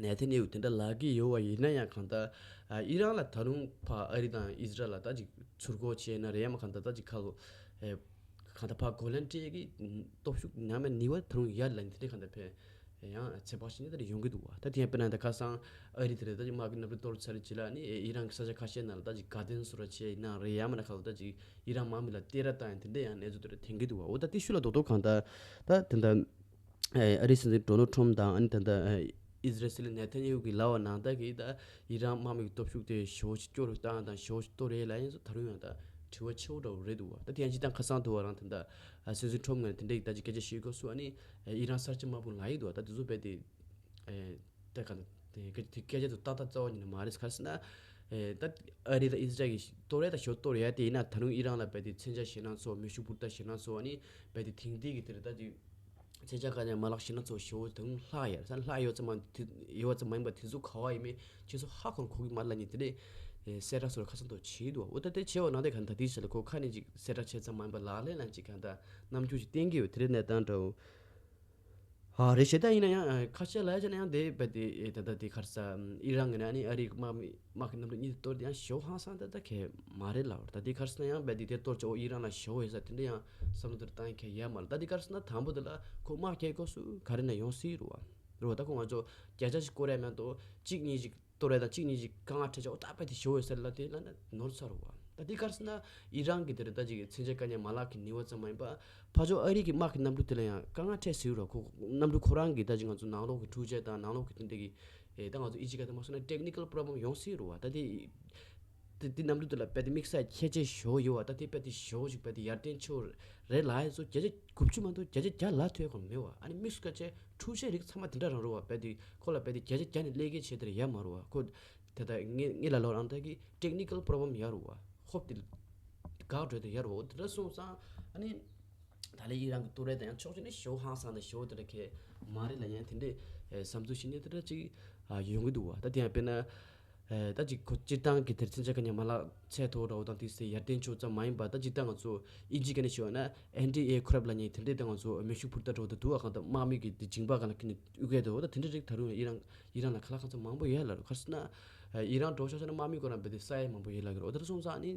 ནེ་ཐན་ཡ་ཧུ་དེ་འདྲ་ལག་གི་ཡོད་བ་ཡིན་ན་ཡང་གང་ལྟར་ཨི་རན་ལ་ད་རུང་ཕ་ཨ་རི་དང་ཨི་ཟི་རལ་ལ་ད་ཅིག་ཚུར་རྒོལ་བྱས་ན་རེད་ཡ་མ་གང་ལྟར་ད་ཅིག་ཁ་ལོ་གང་ལྟར་ཕ་གོ་ལན་སྤྲད་ཀྱི་སྟོབས་ཤུགས་ཉམས་མེད་ནི་བ་ད་རུང་ཡར་ལ་ནི་དེ་འདྲ་གང་ལྟར་ཕེ། ཡང་ཚེ་དཔག་བཞིན་དེ་ཡོང་གི་འདུག་བ། ད་དེ་ཡང་དཔེར་ན་ད་ཁ་སང་ཨ་རི་དེ་རེད་ད་དམག་གི་གནམ་གྲུ་གཏོར་ཚར་རྗེས་ལ་ནི་ཨི་རན་གྱི་ས་ཆ་ཁ་ཤས་ནང་ལ་ད་ཅིག་དགའ་ལྡན་བཟོ་འདྲ་བྱས་ཡིན་ན་རེད་ཡ་མ་ན་ཁ་ལོ་ད་ཅིག་ཨི་རན་དམག་མི་ལ་སྟེར་ར་བཏང་ཡང་དེ་འདྲ་ཡང་གནས་ཚུལ་དེ་འདྲ་ཐོན་གི་འདུག་བ། འོ་ད་དེ་ཤུ་ལ་རྡོག་རྡོག་གང་ལྟར་ད་དེ་འདྲ་ཨ་རི་སྲིད་འཛིན་ཌོ་ནལ་ཊམ་དང་ཨ་ནི་ད་ལྟ་ཨི་ཟི་རལ་སྲིད་བློན་ནེ་ཐན་ཡ་ཧུ་གི་ལབ་པ་ནང་ལྟར་གི་ད་ཨི་རན་དམག་མི་གི་སྟོབས་ཤུགས་དེ་ཞེ་པོ་ཅིག་སྐྱོ་རུ་བཏང་དང་ཞེ་པོ་ཅིག་གཏོར་ཡས་ལ་ཡིན་ཚོ་ད་རུང་ཡང་ད་དྲི་བ་ཆེ་བོ་འདྲ་བོ་རེད་འདུག་བ། ད་དེ་ཡང་ཅི་ད་ཁ་སང་དུ་བ་རང་ད་ལྟ་སྲིད་འཛིན་ཊམ་ངོས་ནས་དེ་འདྲ་ཡི་ད་ཅིག་སྐད་ཆ་བཤད་དགོས་སུ་ཨ་ནི། ཨི་རན་གསར་བརྗེ་དམག་དཔུང་ལ་ཡིད་དུ་བ་ད་དེ་ཚོ་བས་དེ་ཨེ་ད་ག་ན་དེ་སྐད་ཆ་དེ་ཏག་ཏག་རྩ་བ་ཉིད་ནས་མ་རེད། ག་རེ་ཟེར་ན་ཨེ་ད་ཨ་རི་དང་ཨི་ཟི་རལ་གྱི་གཏོར་ཡ་དང་ཞོ་གཏོར་ཡ་དེ་ཡིན་ན་ད་རུང་ཨི་རན་ལ་བས་དེ་མཚོན་ཆ་ཞེད་སྣང་ཚོ་མེ་ཤུགས་འཕུར་མདའ་ཞེད་སྣང་ཚོ་ཨ་ནི་བས་དེ་དེང་དུས་ཀྱི་དེ་རེད་ད་དེ་མཚོན་ཆ་ག་ནས་མ་ལག་ཞེད་སྣང་ཚོ་ཞེ་པོ་ད་རུང་ལྷག་ཡ་ས་ལྷག་ཡོད་ཙམ་མ་དེ་ཡོད་ཙམ་མ་ཡིན་པ་དེ་ཚོ་ག་བ་ཡིན་མིན་ཁྱེད་ཚོ་ཧ་གོ་གོ་གི་མ་རེད་ལབ་ནི་དེ་འདྲས་གསལ་བསྒྲགས་སོགས་ཁ་སང་ཐོག་བྱས་འདུག་འོ་ད་དེ་བྱས་པ་ནང་དེ་ག་ད་དེ་ཞིག་ལ་ཁོ་ཁ་ནས་ཅིག་གསལ་བསྒྲགས་བྱས་ཙམ་མ་ཡིན་པ་ལག་ལེན་ལ་ཅིག་ག་ད་རྣམ་འགྱུར་ཅིག་བསྟན་གི་ཡོད་དེ་རེད་གནས་སྟངས་འདྲ་བོ། ཨ་རེ་བྱས་ད་ཡིན་ན་ཡང་ཁ་ཤས་ལ་ཡ་བྱས་ན་ཡང་དེ་བས་དེ་ད་ལྟ་དེ་ག་རེ་ཟ་ཨི་རན་ངོས་ནས་ཨ་ནི་ཨ་རིའི་དམག་མི་དམག་གི་གནམ་གྲུ་གཉིས་དེ་གཏོར་དེ་ཡང་ཞེ་པོ་ཧང་སང་ད་ད་གས་མ་རེད་ལབ་ད་དེ་ག་རེ་ཟ་ན་ཡང་བས་དེ་དེ་གཏོར་བྱ་འོ་ཨི་རན་ལ་ཞེ་པོ་ཡོད་ས་དེ་འདྲ་ཡང་བསམ་བློ་དེར་བཏང་ཡ་གས་ཡ་མ་རེད། ད་དེ་ག་རེ་ཟ་ན་དང་པོ་དེ་ལ་ཁོ་དམག་རྒྱག་དགོས་སུ་ག་རེ་ན་ཡོང་སྲིད་རུ་བ་རུ་བ་ད་ཁོ་ང་ཚོ་བརྒྱ་ཆ་ཞིག་བསྐོར་ཡ་མེད་དོ་གཅིག་གཉིས་ཞིག་གཏོར་རེ་དང་གཅིག་གཉིས་ཀྱི་དཀའ་ངལ་འཕྲད་ཆོག་ད་པ་དེ་ཞོ་ཡོད་ཟེར་ལ་དེ་ལ་ན་ནོར་ཚར་བ། ད་དེ་གར་སོང་ན་ཨི་རན་གྱི་དེ་རེད་ད་ཅིག་མཚོན་ཆ་དཀའ་ཉེན་མ་ལག་གི་ནུས་པ་ཙམ་མ་ཡིན་པ་ཕར་ཕྱོགས་ཨ་རི་གི་དམག་གི་གནམ་གྲུ་དེ་ལ་ཡང་དཀའ་ངལ་འཕྲད་སྲིད་རོ། ཁོ་གནམ་གྲུ་ཁོ་རང་གི་ད་ཅིག་ང་ཚོ་ནང་ལོགས་ཀྱི་འཕྲུལ་ཆས་དང་ནང་ལོགས་ཀྱི་དེ་འདྲ་གི་ཨེ་ད་ང་ཚོ་ཨི་ཇི་ག་དེ་མ་སོང་ན་technical problem་ཡོང་སྲིད་རོ་བ། ད་དེ་དེ་དེ་གནམ་གྲུ་དེ་ལ་པད་དེ་དམིགས་བསལ་ཁྱད་ཆོས་ཞོ་ཡོད་བ། ད་དེ་པད་དེ་ཞོ་ཞིག་པད་དེ་ཡར་ཐོན་ཆོག་རེད་ལ་ཡ་ཚོ་བརྒྱ་ཆ་དགུ་བཅུ་མ་གཏོགས་བརྒྱ་ཆ་བརྒྱ་ལ་ཐོས་ཁོ་མེད་བ། ཨ་ནི་དམིགས་སུ་བཀར་བྱས་འཕྲུལ་ཆས་རིགས་ཚང་མ་དེ་འདྲ་རང་རོ་བ། པད་དེ་ཁོ་ལ་པད་དེ་བརྒྱ་ཆ་བརྒྱ་ནས་ཀླད་ཀའི་ཆེད་དེར་ཡ་མ་རོ་བ། ཁོ་དེ་ལྟར་ངེ་ངེ་ལ་ལོ་རང་ད་གི་technical problem་ཡ་རོ་བ། ཧོབ་དེ་དགག་འགྲོ་དེ་ཡ་རོ་བ། དེ་འདྲ་སོང་ཙང་ཨ་ནི་ད་ལས་ཡི་རང་གི་ཏུ་རེ་དང་ཡང་ཕྱོགས་གཅིག་ནས་ཞོ་ཧང་སང་དང་ཞོ་དེ་འདྲ་ཁེ་མ་རེད་ལ་ཡང་དེ་འདྲའི་བསམ་ཚུལ་ཞིག་ནས་དེ་འདྲ་ཅིག་ཡོང་གི་འདུག་བ། ད་དེ་ཡང་དཔེར་ན། ད་ཅིག་ཁོ་སྤྱིར་བཏང་གི་དེར་མཚོན་ཆ་ག་ནས་མ་ལག་ཚད་མཐོ་བོ་འདྲ་བོ་དང་དེ་སེ་ཡར་ཐོན་ཆོག་ཙམ་མ་ཡིན་པ། ད་སྤྱིར་བཏང་ང་ཚོ་ཨིན་ཇི་ག་ནས་ཞུ་བ་ན་anti aircraft་ལབ་མཁན་དེ་འདྲས་ད་ང་ཚོ་མེ་ཤུགས་འཕུར་མདའ་འདྲ་བོ་དེ་འདུག་བ། གང་ལྟར་དམག་མི་གི་དེ་མཇིང་པ་ག་ལ་ཁྱེར་ནས་གཡུག་གི་འདུག་ད་དེ་འདྲས་རིགས་ད་རུང་ཡང་ཨི་རན་ཨི་རན་ལ་ག་ལ་གང་འཚམ་མང་པོ་ཡོད་ལ་རུ། ག་རེ་ཟེར་ན་ཨི་རན་འགྲོ་ཤོག་ཤོག་ན་དམག་མི་ཁོ་རང་བས་དེ་ས་ཡ་མང་པོ་ཡོད་ལ་གི་རུ། འོ་དེ་འདྲ་སོང་ཙང་ཨ་ནི་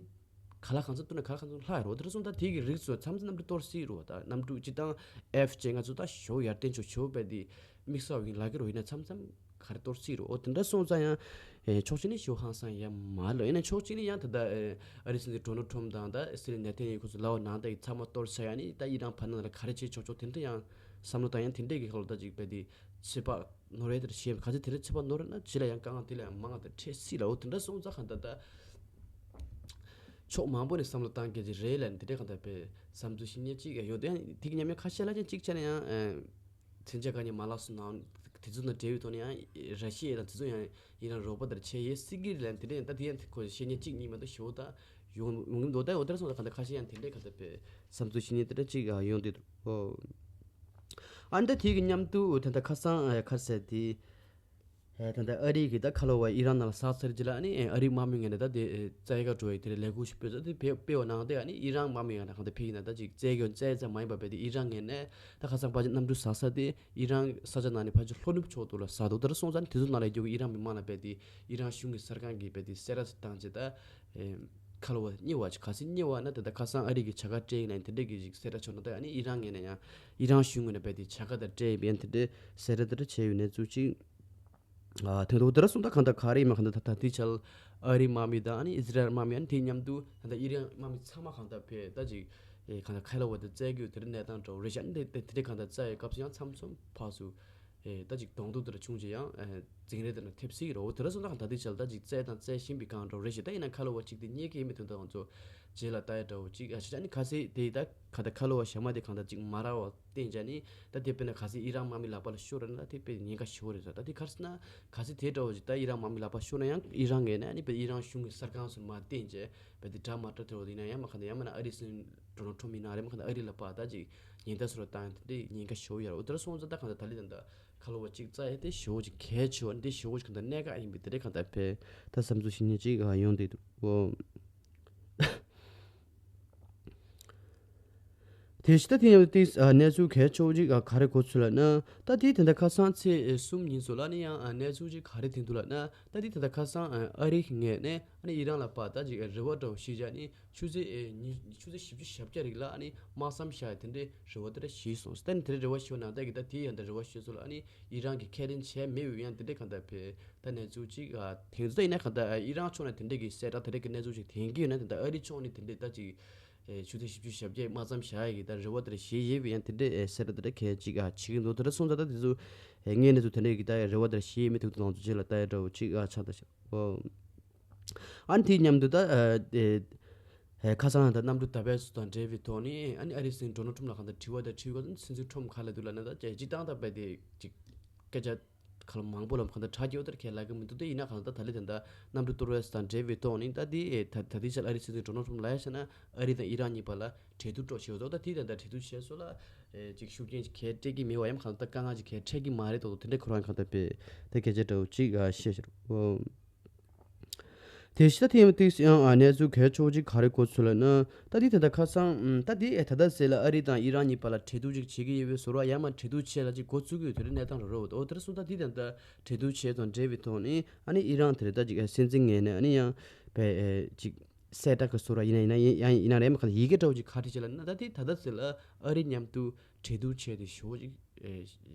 ག་ལ་གང་འཚམ་བཏུ་ན་ག་ལ་གང་འཚམ་ལྷག་ཡོད་རུ། འོ་དེ་འདྲ་སོང་ཙང་དེ་གི་རིགས་ཚོ་མཚམས་མཚམས་གནམ་གྲུ་གཏོར་སྲིད་རུ། ད་གནམ་གྲུ་སྤྱིར་བཏང་ཨེཕ་བཅོ་ལྔ་ཚོ་ད་ཞོ་ཡར་ཐོན་ཆོག་ཆོག་བས་དེ་དམིགས་བསལ་བ་ཡིན་ལ་གི་རུ། ཡིན་ན་མཚམས་མཚམས། ག་རེ་གཏོར་སྲིད་རོ། འོ་དེ་འདྲ་སོང་ཙང་ཡང་། ཨེ་ཕྱོགས་གཅིག་ནས་ཞུ་ཧང་སང་ཡང་མ་ལོ། ཡིན་ན་ཕྱོགས་གཅིག་ནས་ཡང་ད་ལྟ་ཨེ་ཨ་རིའི་སྲིད་འཛིན་ཌོ་ནལ་ཊམ་དང་ད་སྲིད་བློན་ནེ་ཐན་ཡ་ཧུ་ཁོ་ཚོ་ལབ་པ་ནང་བཞིན་ཚང་མ་གཏོར་ཚར་ཡ་ནི་ད་ཨི་རན་ཕར་ནང་ལ་ག་རེ་བྱེད་ཆོག་ཆོག་དེ་འདྲ་ཡང་བསམ་བློ་བཏང་ཡང་དེ་འདྲས་ཀྱི་ཁ་ལོ་ད་ཅིག་བས་དེ་ཚོད་དཔག་ནོར་བའི་དེར་བྱེད་ག་ཚོད་དེ་འདྲས་ཚོད་དཔག་ནོར་ན་ཇི་ལ་ཡང་དཀའ་ངལ་དེ་ལ་ཡང་མང་ང་དེ་འཕྲད་སྲིད་ལ། འོ་དེ་འདྲ་སོང་ཙང་གང་ལྟར་ད། ཕྱོགས་མང་པོ་ནས་བསམ་བློ་བཏང་མཁན་ཅིག་རེད་ལབ་ནས་དེ་འདྲའི་གང་ལྟར་པའི་བསམ་ཚུལ་ཞིག་ཉན་གཅིག་ཡོད་དེ། དེ་གི་ཉམས་མྱོང་ཁ་ཤས་ལ་ཅན་གཅིག་བྱས་ན་ཡང་། མཚན་ཆ་ག་ནས་མ་ལགས་སུ་ནང་དེ་ཚོ་དང་འབྲེལ་བའི་ཐོག་ནས་ཡང་ར་ཤི་ཡ་དང་དེ་ཚོ་ཡང་ཡིན་རང་རོགས་པ་དང་བྱས་ཡས་སྲིད་ཀྱི་རེད་ལབ་ནས་དེ་འདྲ་ཡང་ད་དེ་ཡང་ཁོ་བཤད་ཉན་གཅིག་གཉིས་མ་གཏོགས་ཞེ་པོ་ད་ཡོང་ཡོང་གི་མི་འདུག་ད་འོ་དེར་སོང་ཙང་གང་ལྟར་ཁ་ཤས་ཡང་དེ་འདྲའི་གང་ལྟར་པའི་བསམ་ཚུལ་ཞིག་ཉན་དེ་འདྲ་གཅིག་ཡོང་དེ་འདུག་ཨ་ནི་ད་དེ་གི་མཉམ་དུ་ད་ལྟ་ཁ་སང་ཁ་ཟེར་དེ། ད་ལྟ་ཨ་རི་གི་ད་ཁ་ལོ་བ་ཨི་རན་ནང་ལ་ས་ཚར་རྗེས་ལ་ཨ་ནི་ཨ་རིའི་དམག་མི་ངོས་ནས་ད་དེ་བཙལ་ག་འགྲོ་ཡི་དེ་ལས་འགུལ་ཞིག་སྤེལ་ཚར་དེ་སྤེལ་སྤེལ་བ་ནང་དེ་ཨ་ནི་ཨི་རན་དམག་མི་ངོས་ནས་གང་ལྟར་ཕེབས་ཡིན་ན་ད་ཅིག་བཙལ་གི་བཙལ་ཙམ་མ་ཡིན་པ་བས་དེ་ཨི་རན་ངོས་ནས་ད་ཁ་སང་ཕལ་ཆེར་གནམ་གྲུ་ཟ་ས་དེ་ཨི་རན་ས་ཆ་ནང་ནས་ཕལ་ཆེར་ལྷོ་ནུབ་ཕྱོགས་དུ་ལ་ཟ་འདུག་ད་སོང་ཙང་དེ་ཚོ་ནང་ལ་ཡོད་ཀྱི་ཨི་རན་མི་མང་ལ་བས་དེ་ཨི་རན་གཞུང་གི་གསར་ཁང་གིས་བས་དེ་གསལ་བསྒྲགས་བཏང་རྗེས་ད། ཁ་ལོ་བ་གཉིས་བ་ཅིག་ག་ཚོད་གཉིས་བ་ན་དེ་ད་ཁ་སང་ཨ་རི་གི་བྱ་དགའ་སྤྲད་ཡིན་ན་དེ་འདྲས་ཀྱི་ཅིག་གསལ་བསྒྲགས་བྱུང་ན་ད་ཨ་ནི་ཨི་རན་ངོས་ནས་ཡང་ཨི་རན་གཞུང་ངོས་ནས་བས་དེ་བྱ་དགའ་དང་སྤྲད་ཡིན་དེ་འདྲས་གསལ་བསྒྲགས་དེ་འདྲ་བྱས་ཡོད་ནས་ཚུལ་ཅིག་ཨ་དེ་འདུག་དེ་ར་སོང་ད་གང་ལྟར་ག་རེ་ཡིན་མ་གང་ལྟར་ད་ད་ལྟའི་ཆར་ཨ་རིའི་དམག་མི་དང་ཨ་ནི་ཨི་ཟི་རལ་དམག་མི་ཨ་ནི་དེའི་མཉམ་དུ་ད་ལྟ་ཨི་རན་དམག་མི་ཚང་མ་གང་ལྟར་བས་ད་ཅིག་ཨེ་གང་ལྟར་ཁ་ལོ་བ་དེ་བཙལ་རྒྱུ་དེ་འདྲ་གནས་སྟངས་འདྲ་བོ་རེད་ཤག་ཨ་ནི་དེ་དེ་དེ་འདྲས་གང་ལྟར་བཙལ་ཡོད་སྐབས་སུ་ཡང་མཚམས་མཚམས་ཕར་ཚུར། ཨེ་ད་ཅིག་གདོང་ཐུག་དེ་འདྲ་བྱུང་རྗེས་ཡང་ཨེ་འཛིང་རེས་དེ་འདྲ་ཐེབས་སྲིད་ཀྱི་རེད། འོ་དེ་འདྲ་སོང་ཙང་ད་ལྟའི་ཆར་ད་ཅིག་བཙལ་དང་བཙལ་བཞིན་པའི་སྒང་འདྲ་བོ་རེད་ཤག་ད་ཡིན་ན་ཁ་ལོ་བ་གཅིག་དེ་རྙེད་ཀྱི་ཡིན་མིན་དོན་དག་ང་ཚོ་རྗེས་ལ་ལྟ་ཡ་འདྲ་བོ་གཅིག་ཨ་ཤ་ཤ་ནི་ཁ་སེ་དེ་ད་ག་ད་ཁ་ལོ་བ་ཞྭ་དམར་དེ་གང་ལྟར་ཅིག་མ་རག་བ་བསྟན་བྱས་ནི་ད་དེ་དཔེར་ན་ག་སེ་ཨི་རན་དམག་མི་ལག་པ་ལ་ཤོར་ར་ན་དེ་དཔེ་ཉེན་ཁ་ཞེ་པོ་རེད་ཟེར། ད་དེ་ག་རེ་ཟེར་ན་ག་སེ་དེ་འདྲ་བོ་ཅིག་ད་ཨི་རན་དམག་མི་ལག་པ་ཤོར་ན་ཡང་ཨི་རན་ངོས་ནས་ནི་དཔེ་ཨི་རན་གཞུང་གི་གསར་ཁང་སོགས་མར་བསྟན་བྱས་དཔེ་དེ་འདྲ་མ་འདྲ་དེ་འོ་དེ་ཡིན་ན་ཡང་མ་ག་ད་ཡང་མིན་ན་ཨ་རི་སྲིད་འཛིན་ཌོ་ནལ་ཊམ་ཡིན་ན་རེད་མ་ག་ད་ཨ་རི་ལ་ཕར་ད་ཅིག་ཉེན་བརྡ་སོགས་ལ་བཏང་ཡང་དེ་འདྲའི་ཉེན་ཁ་ཞེ་པོ་ཡོད་རེད། འོ་དེ་འདྲ་སོང་ཙང་ད་གང་ལྟར་ད་ལི་ད་ད་ཁ་ལོ་བ་གཅིག་བཙལ་ཡ་དེ་ཞེ་པོ་ཅིག་གལ་ཆེ་བ་འདི་ཞེ་པོ་ཅིག་གང་ལྟར་གནད་འགག་ཡིན་པའི་དེ་འདྲའི་གང་ལྟར་ཕེ་ད་བསམ་ཚུལ་ཞིག་ཉིད་ཅིག་ཡོང་བསྡད་འདུག་གོ། དེ་ཕྱི་ད་དེ་ཡང་དེ་གནས་ཚུལ་གལ་ཆེ་བོ་ཅིག་ག་རེ་གོ་ཚུལ་ལབ་ན་ད་དེ་དེ་འདྲ་ཁ་སང་ཚེས་གསུམ་ཉིན་སོགས་ལ་ནི་ཡང་གནས་ཚུལ་ཅིག་ག་རེ་དེ་འདུག་ལབ་ན་ད་དེ་དེ་འདྲ་ཁ་སང་ཨ་རི་ངོས་ནས་ཨ་ནི་ཨི་རན་ལ་ཕར་ད་ཅིག་རེ་བ་འདྲ་བོ་ཞིག་བཞག་ནི། ཆུ་ཚོད་ཨེ་ཉི་ཆུ་ཚོད་བཞི་བཅུ་ཞེ་བརྒྱད་རིང་ལ་ཨ་ནི་དམག་མཚམས་བཞག་ཡ་དེ་འདྲའི་རེ་བ་དེ་འདྲ་ཞིག་སོང་། ད་ནི་དེ་འདྲའི་རེ་བ་ཞིག་ནང་བཞིན་གྱི་ད་དེའི་ཡང་ད་རེ་བ་ཞིག་སོང་ལ་ཨ་ནི་ཨི་རན་གྱིས་ཁས་ལེན་བྱས་མེད་པའི་ཡང་དེ་འདྲའི་གང་ལྟར་བས་ད་གནས་ཚུལ་ཅིག་ཨ་དེང་ཚོ་ཡིན་ན་གང་ལྟར་ཨི་རན་ཕྱོགས་ནས་དེ་འདྲའི་གི་གསལ་བསྒྲགས་དེ་འདྲའི་གི་གནས་ཚུལ་ཅིག་དེང་གི་ཡོད་ན་དེ་འདྲ་ཨ་རི་ཕྱོགས་ནས་དེ་འདྲའི་ད་ཅིག་ཨེ་ཆུ་ཚོད་བཞི་བཅུ་ཞེ་བརྒྱད་དམག་མཚམས་བཞག་ཡ་གི་ད་རེ་བ་དེ་འདྲ་ཞིག་ཡོད་པའི་ཡང་དེ་འདྲའི་ཨེ་གསལ་བསྒྲགས་དེ་འདྲ་གལ་ཅིག་ཨ་བྱེད་ཀྱི་འདུག་དེ་འདྲ་སོང་ཙང་ད་དེ་ཚོ་ཨེ་དངོས་གནས་ཚུལ་དེ་འདྲའི་གི་ད་རེ་བ་དེ་འདྲ་ཞིག་ཡོད་མེད་དེ་ཚོ་ང་ཚོ་རྗེས་ལ་ལྟ་ཡ་འདྲ་བོ་ཅིག་ཨ་ཆགས་ད་ཤག་ཨ་ནི་དེའི་མཉམ་དུ་ད་ཨ་དེ་ཨེ་ཁ་སང་ད་གནམ་གྲུ་ཟླ་བའི་སུ་དང་འབྲེལ་བའི་ཐོག་ནས་ཨ་ནི་ཨ་རིའི་སྲིད་འཛིན་ཌོ་ནལ་ཊམ་ལ་གང་ལྟར་དྲི་བ་དང་དྲིས་པ་ནི་སྲིད་འཛིན་ཊམ་ག་ལ་འདུག་ལབ་ན་ད་ཅེ་སྤྱིར་བཏང་ད་རྦད་དེ་ཅིག་སྐད་ཆ་ག་ལ་མང་པོ་ལ་གང་ལྟར་དྲ་རྒྱ་ལྟར་ཁས་ལེན་གི་མི་འདུག་ད་ཡིན་ན་གང་ལྟར་ད་ལི་ད་ད་གནམ་གྲུ་གཏོར་བའི་སུ་དང་འབྲེལ་བའི་ཐོག་ནས་ད་དེ་ཨེ་ད་ད་དེ་ཆ་ཨ་རིའི་སྲིད་འཛིན་ཌོ་ནལ་ཊམ་ལ་ཡ་ཤ་ན་ཨ་རི་དང་ཨི་རན་གཉིས་བར་ལ་གྲོས་བསྡུར་འགྲོ་ཞེས་སོ། ད་དེ་ད་ད་གྲོས་བསྡུར་བྱས་སོ་ལ་ཨེ་ཅིག་ཤུགས་རྐྱེན་ཅིག་གས་སྤྲད་ཀྱི་མེད་པ་ཡང་གང་ལྟར་དཀའ་ངལ་ཅིག་གས་འཕྲད་ཀྱི་མ་རེད་དོ། དེ་འདྲ་ཁོ་རང་གང་ལྟར་པས་ད་སྐད་ཆ་འདྲ་བོ་ཅིག་ཨ་བཤད་ཤག་རོ། དེ་ཕྱི་ད་ཐེངས་ཏིག་ཡང་ཨ་གནས་ཚུལ་གལ་ཆེ་བོ་ཅིག་ག་རེ་གོ་ཚུལ་ལབ་ན། ད་དེ་ད་ལྟ་ཁ་སང་ད་དེ་ཨེ་ད་ལྟ་ཟེར་ལ་ཨ་རི་དང་ཨི་རན་གཉིས་བར་ལ་གྲོས་བསྡུར་ཅིག་བྱེད་ཀྱི་ཡོད་པའི་ཟུར་བ་ཡང་མ་གྲོས་བསྡུར་བྱེད་ལ་ཅིག་འགོ་བཙུགས་ཀྱི་ཡོད་དེ་རིང་གནས་སྟངས་རོ་རོ་འོ་དེ་ར་སོང་ད་དེ་ད་ལྟ་གྲོས་བསྡུར་བྱེད་དང་འབྲེལ་བའི་ཐོག་ནས་ཨ་ནི་ཨི་རན་དེ་རེད་ད་ཅིག་ཨེ་སྲིད་འཛིན་ངོས་ནས་ཨ་ནི་ཡང་པའི་ཨེ་ཅིག་གསལ་བསྒྲགས་ཀྱི་ཟུར་བ་ཡིན་ན་ཡིན་ན་ཡང་ཡིན་ན་རེད་མ་ག་ཡི་གེ་འདྲ་བོ་ཅིག་ག་རེ་བྱེད་ལབ་ན་ད་དེ་ད་ལྟ་ཟེར་ལ་ཨ་རི་མཉམ་དུ་གྲོས་བསྡུར་བྱས་ཏེ་ཞུ་བ་ཅིག་ཨེ་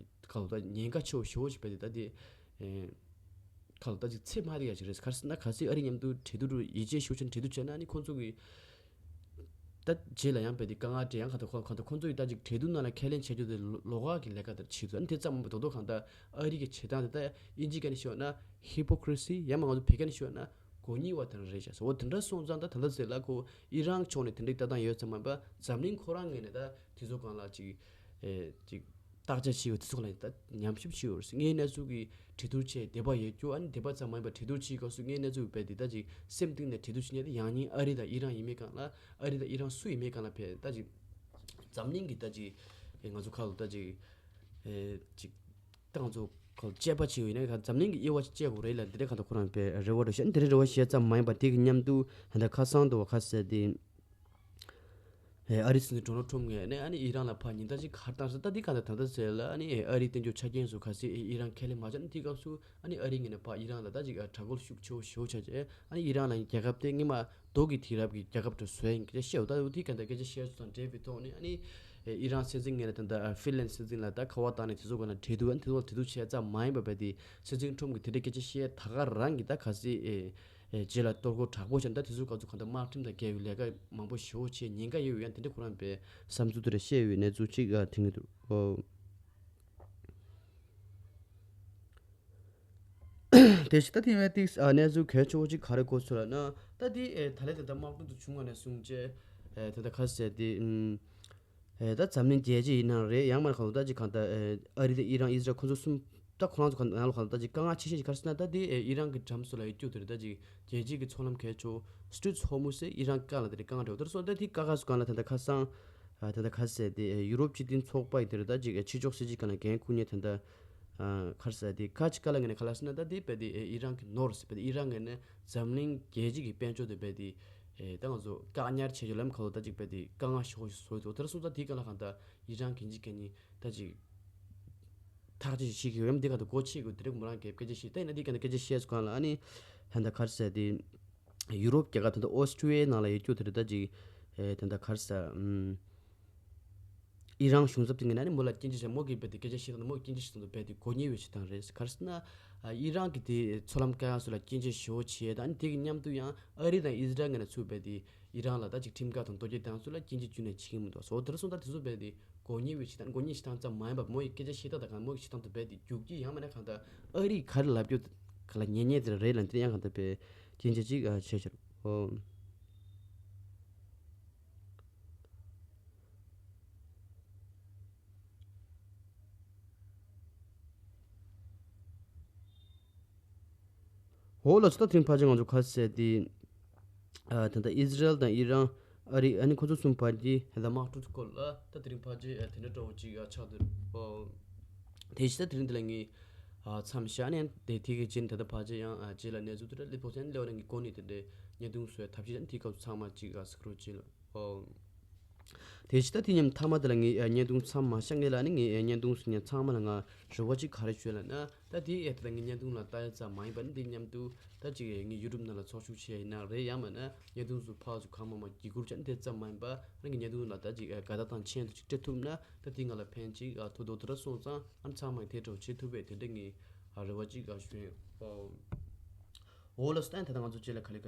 ག་ལ་ད་ཉེན་ཁ་ཆེ་བོ་ཞུ་བ་ཅིག་བས་ཏེ་ད་དེ་ཨེ། ཁ་ལ་ད་ཅིག་ཚེ་མ་རིག་ཡ་ཅིག་རེད། ག་རེ་ཟེར་ན་གལ་སྲིད་ཨ་རི་མཉམ་དུ་གྲོས་བསྡུར་ཡིད་ཆེས་ཤུགས་ཆེན་གྲོས་བསྡུར་བྱས་ན་ཨ་ནི་ཁོང་ཚོ་གི་ད་རྗེས་ལ་ཡང་བས་ཏེ་དཀའ་ངལ་འཕྲད་ཡང་ག་ད་ཁོ་ག་ད་ཁོང་ཚོ་ཡི་ད་ཅིག་གྲོས་བསྡུར་ནང་ལ་ཁས་ལེན་བྱས་རྒྱུ་དེ་ལོགས་ཀ་གི་ལས་ཀ་དེར་བྱེད་དགོས། ཨ་ནི་དེ་ཙམ་མ་གཏོགས་གང་ལྟར་ཨ་རི་གི་བྱེད་སྟངས་དེ་ད་དབྱིན་ཇི་སྐད་ནས་ཞུས་ན་ཧི་པོ་ཀི་རི་སི་ཡང་མ་ང་ཚོ་བོད་སྐད་ནས་ཞུས་ན་མགོ་ཉིད་པ་དེ་འདྲ་རེད་ཤག་ཟེར། འོ་དེ་འདྲ་སོང་ཙང་ད་ད་ལྟ་ཟེར་ལ་ཁོ་ཨི་རན་ཕྱོགས་ནས་དེ་འདྲའི་ལྟ་སྟངས་ཡོད་ཚད་མ་ཡིན་པ་འཛམ་གླིང་ཁོ་རང་ངོས་ནས་ད་དེ་ཚོ་སྒང་ལ་ཅིག་ཨེ་ཅིག་བརྟག་དཔྱད་བྱས་པ་དེ་ཚོ་ལ་ད་ཉམས་ཞིབ་བྱས་ཡོད་རེད། ངའི་གནས་ཚུལ་གྱི་གྲོས་བསྡུར་བྱས་དེ་པ་ཡོད་རྒྱུ་ཨ་ནི་དེ་པ་ཙམ་མ་ཡིན་པ་གྲོས་བསྡུར་བྱེད་སྐབས་སུ་ངའི་གནས་ཚུལ་བས་དེ་ད་ཅིག་སེམས་གཏིང་ནས་གྲོས་བསྡུར་བྱེད་མཁན་དེ་ཡང་སྙིང་ཨ་རི་དང་ཨི་རན་ཡིན་མིན་སྒང་ལ་ཨ་རི་དང་ཨི་རན་སུ་ཡིན་མིན་སྒང་ལ་བས་ད་ཅིག་འཛམ་གླིང་གི་ད་ཅིག་ཨེ་ང་ཚོ་ཁ་ལ་ད་ཅིག་ཨེ་ཅིག་ཏང་ཚོ་ཁོ་དཔྱད་པ་བྱེད་ཡོད་ན་འཛམ་གླིང་གི་དབྱེ་བ་ཅིག་དཔྱད་དགོས་རེད་ལ་འདི་འདྲ་གང་ལྟར་ཁོ་རང་བས་རེ་བ་འདྲ་བཤད་འདི་འདྲ་རེ་བ་བཤད་ཙམ་མ་ཡིན་པ་དེ་གི་མཉམ་དུ་ད་ཁ་སང་དུ་བ་ཁ་གསལ་ཏེ། ཨ་རིའི་སྲིད་འཛིན་ཌོ་ནལ་ཊམ་ངོས་ནས་ཨ་ནི་ཨི་རན་ལ་ཕར་ཉེན་བརྡ་ཅིག་ག་རེ་བཏང་ཟེར་ད་འདི་ག་ལ་ད་ལྟ་ཟེར་ལ་ཨ་ནི་ཨ་རིའི་བསྟན་བཅོས་ཆ་རྐྱེན་སུ་ག་སྲིད་ཨི་རན་ཁས་ལེན་མ་བྱས་ན་དེའི་སྐབས་སུ་ཨ་ནི་ཨ་རིའི་ངོས་ནས་ཕར་ཨི་རན་ལ་ད་ཅིག་དྲག་རྒོལ་ཤུགས་ཆེ་བོ་ཞེ་པོ་བྱས་རྗེས་ཨ་ནི་ཨི་རན་ལ་རྒྱལ་ཁབ་དེ་སྔོན་མ་རྡོ་གི་དུས་རབས་ཀྱི་རྒྱལ་ཁབ་དུ་བཟོས་ཡིན་སྐད་ཆ་བཤད་འོ་ད་འོ་དེའི་ག་ད་སྐད་ཆ་བཤད་ཚུལ་དང་འབྲེལ་བའི་ཐོག་ནས་ཨ་ནི་ ཨི་རན་སྲིད་འཛིན་ངོས་ནས་ད་ལྟ་ཧྥིན་ལན་སྲིད་འཛིན་ལ་ད་ཁ་པར་བཏང་ནས་དེ་ཚོ་སྒང་ལ་གྲོས་བསྡུར་ཨ་ནི་དེ་ཚོ་གྲོས་བསྡུར་བྱས་ཙམ་མ་ཡིན་པ་བས་དེ་སྲིད་འཛིན་ཁྲོམ་གྱིས་དེ་འདྲའི་སྐད་ཆ་བཤད་ད་ག་རང་གི་ད་ག་སྲིད་ཨེ་ཨེ་རྗེས་ལ་གཏོར་རྒོལ་དྲག་པོ་བྱས་ན་ད་དེ་ཚོ་སྐབས་སུ་གང་ལྟར་དམག་ཁྲིམས་དང་འགལ་བའི་ལས་ཀ་མང་པོ་ཞེ་པོ་བྱས་ཉེན་ཁ་ཡོད་ཡང་དེ་འདྲ་ཁོ་རང་པའི་བསམ་ཚུལ་དེ་འདྲ་བཤད་ཡོད་གནས་ཚུལ་ཅིག་ཨ་ཐོན་གྱི་འདུག་ཨོ། དེ་བཞིན་ད་ཐེངས་པའི་ཏིག་ཨ་གནས་ཚུལ་གལ་ཆེ་བོ་ཅིག་ག་རེ་གོ་ཚུལ་ལབ་ན་ད་འདི་ཨེ་ད་ལན་དེ་ད་དམག་འཁྲུག་ཏུ་བྱུང་བ་ནས་བཟུང་བྱས་ཨེ་ད་ད་ག་ཟེར་འདི་ཨུམ་ཨེ་ད་འཛམ་གླིང་རྒྱལ་སྤྱི་ཡིན་ན་རེད་ཡང་མ་གང་ལྟར་ད་ཅིག་གང་ལྟར་ཨེ་ཨ་རི་དང་ཨི་རན་ཨི་ཟི་རལ་ཁོ་ཚོ་གསུམ་ད་ཁོ་རང་ཚོ་གང་ནང་ལ་གང་ལྟར་ད་ཅིག་དཀའ་ངལ་ཆེ་ཤོས་ཅིག་ག་རེ་ཟེར་ན་ད་འདི་ཨེ་ཨི་རན་གྱི་འགྲམ་སོ་ལ་ཡོད་རྒྱུ་དེ་རེད། ད་ཅིག་རྒྱལ་སྤྱི་གི་མཚོ་ལམ་གལ་ཆེ་Strait of Hormuz ཟེར་ཨི་རན་ག་ལ་དེ་རེད་དཀའ་ངལ་འགྲོ་དེར་སོང་ད་འདི་དཀའ་ཁག་སུ་གང་ལ་ད་ད་ཁ་སང་ཨ་ད་ད་ག་ཟེར་དེ་ཡུ་རོབ་སྤྱི་མཐུན་ཚོགས་པ་ཡི་དེ་རེད། ད་ཅིག་ཕྱི་ཕྱོགས་སྲིད་ཇུས་སྒང་ལ་འགན་འཁུར་མཁན་དེ་འདྲ་ག་རེ་ཟེར་དེ་ཁ་ཅིག་ག་ལ་ངོས་ནས་ག་ལ་ཟེར་ན་ད་དེ་རྦད་དེ་ཨི་རན་གྱི་ནོར་ཟེར་རྦད་དེ་ཨི་རན་ངོས་ནས་འཛམ་གླིང་རྒྱལ་སྤྱི་གི་དཔལ་འབྱོར་དེ་རྦད་དེ་ད་ང་ཚོ་བཀག་ཉར་བྱས་ཡོད་ལམ་ཁ་ལོ་ད་ཅིག་རྦད་དེ་དཀའ་ངལ་ཞེ་པོ་ཞིག་བཟོ་ཡི་འདུག་དེར་སོང་ད་དེ་ག་ལ་གང་ལྟར་ཨི་རན་གྱི་འཇིག་གི་ནི་ད་ཅིག་ཐག་གཅོད་ཞིག་བྱེད་ཀྱི་ཡོད་ཡམ་དེ་ག་ད་སྒོ་ཕྱེ་དགོས་དེ་རིགས་མོ་རང་གི་སྐད་ཆ་བཤད་ད་ཡིན་ན་དེ་ག་ད་སྐད་ཆ་བཤད་སོང་ག་ལ་ཨ་ནི་ད་ད་ག་རེ་ཟེར་དེ། ཡུ་རོབ་རྒྱལ་ཁབ་ད་ལྟ་ཨོ་སི་ཀྲི་ཡའི་ནང་ལ་ཡོད་རྒྱུ་དེ་རེད། ད་ཅིག་ཨེ་ད་ལྟ་ག་རེ་ཟེར་ཨམ། ཨི་རན་གཞུང་ཚབ་དེ་ངས་ན་ནི་མོ་ལ་སྐྱོན་བརྗོད་བྱས་མོ་གིས་རྦད་དེ་སྐད་ཆ་བཤད་སྟངས་མོ་གིས་སྐྱོན་བརྗོད་བྱེད་སྟངས་དེ་རྦད་དེ་མགོ་རྙོག་ཡོད་བྱེད་སྟངས་རེད། ག་རེ་ཟེར་ན་ཨ་ཨི་རན་གྱི་དེ་མཚོ་ལམ་བཀག་ཡག་སུ་ལ་སྐྱོན་བརྗོད་ཞེ་པོ་བྱས་ད་ནི་དེ་གི་མཉམ་དུ་ཡང་ཨ་རི་དང་ཨི་ཟི་རལ་ངོས་ནས་ཚུར་རྦད་དེ་ཨི་རན་ལ་ད་ཅིག་ཁྲིམས་འགལ་དང་གཏོར་རྒོལ་བཏང་ཚུལ་ལ་སྐྱོན་བརྗོད་རྒྱུན་ནས་བྱེད་ཀྱི་མི་འདུག་སོ། དེར་སོང་ད་དེ་ཚོ་རྦད་དེ་མགོ་རྙོག་ཡོད་བྱེད་སྟངས་མགོ་རྙོག་བྱེད་སྟངས་ཙམ་མ་ཡིན་པར་མོ་ཡི་སྐད་ཆ་བཤད་སྟངས་དང་གང་མོ་གི་བྱེད་སྟངས་དེ་རྦད་དེ་རྒྱུག་གི་ཡང་མིན་ན་གང་ལྟར་ཨ་རིས་ག་རེ་ལབ་རྒྱུ་ག་ལ་ཉན་ཉན་དེ་རེད་ལབ་དེ་ཡང་གང་ལྟར་པའི་སྐྱོན་བརྗོད་ཅིག་ཨ་བྱས་ཤར་ཨོ། འོ་ལགས་སོ། ད་དེ་རིང་ཕལ་ཆེར་ང་ཚོ་ག་རེ་ཟེར་དེ། ཨ་ད་ལྟ་ཨི་ཟི་རལ་དང་ཨི་རན་ཨ་རི་ཨ་ནི་ཁོ་ཚོ་གསུམ་བར་གྱི་ད་དམག་འཁྲུག་སྐོར་ལ་ད་དེ་རིང་ཕལ་ཆེར་ཨ་དེ་འདྲ་འདྲ་བོ་ཅིག་ཨ་ཆགས་འདུག་ཨོ། དེ་བཞིན་ད་དེ་རིང་འདི་ལ་ངས་ཨ་མཚམས་བཞག་ནས་དེ་དེ་གི་རྗེས་ནས་ད་ལྟ་ཕལ་ཆེར་ཡང་ཨ་རྗེས་ལ་གནས་ཚུལ་དེ་འདྲ་སླེབས་ཐུབ་ཚེ་ནི་སླེབས་པ་ནང་གི་སྒོ་ནས་དེ་འདྲའི་བརྙན་ཐུང་བཟོ་བའི་ཐབས་ཤེས་ཨ་ནི་དེའི་སྐབས་སུ་ཚང་མ་ཅིག་ཨ་གཟིགས་རོགས་བྱེད་ལ་ཨོ། དེ་བཞིན་ད་དེ་མཉམ་མཐའ་མ་དེ་ལ་ངས་ཨ་བརྙན་ཐུང་མཚམས་མ་བཞག་ངེས་ལ་ནི་ངས་ཨ་བརྙན་ཐུང་གཟིགས་མཁན་ཚང་མ་ལ་ང་རེ་བ་ཅིག་ག་རེ་ཞུ་ལབ་ན། ད་དེ་ཨེ་ད་ལྟ་ངས་བརྙན་ཐུང་ལ་ལྟ་ཡ་ཙམ་མ་ཡིན་པ་ནི་དེ་མཉམ་དུ་ད་ཅིག་ངས་ཡུ་ཊུབ་ནང་ལ་ཚོགས་ཞུགས་བྱས་ཡིན་ན་རེད་ཡང་མིན་ན་བརྙན་ཐུང་ཚོ་ཕར་ཚུར་གང་མང་མང་བརྒྱུད་བསྐུར་བྱས་ནས་དེ་ཙམ་མ་ཡིན་པ་ཨ་ངས་བརྙན་ཐུང་ལ་ད་ཅིག་ཨེ་དགའ་རྟགས་དང་མཆན་དུ་ཅིག་སྤྲད་ཐུབ་ན་ད་དེ་ང་ལ་ཕན་ཅིག་ཨ་ཐོགས་འདུག་དེ་འདྲ་སོང་ཙང་ཨ་ཚང་མས་དེ་འདྲ་བྱེད་ཐུབ་པའི་དེ་འདྲ་ངས་ཨ་རེ་བ་ཅིག་ཨ་ཞུ་ཡོད། འོ་ལགས་སོ། ད་ད་ང་ཚོ་རྗེས་ལ་ག་ལེ་ག་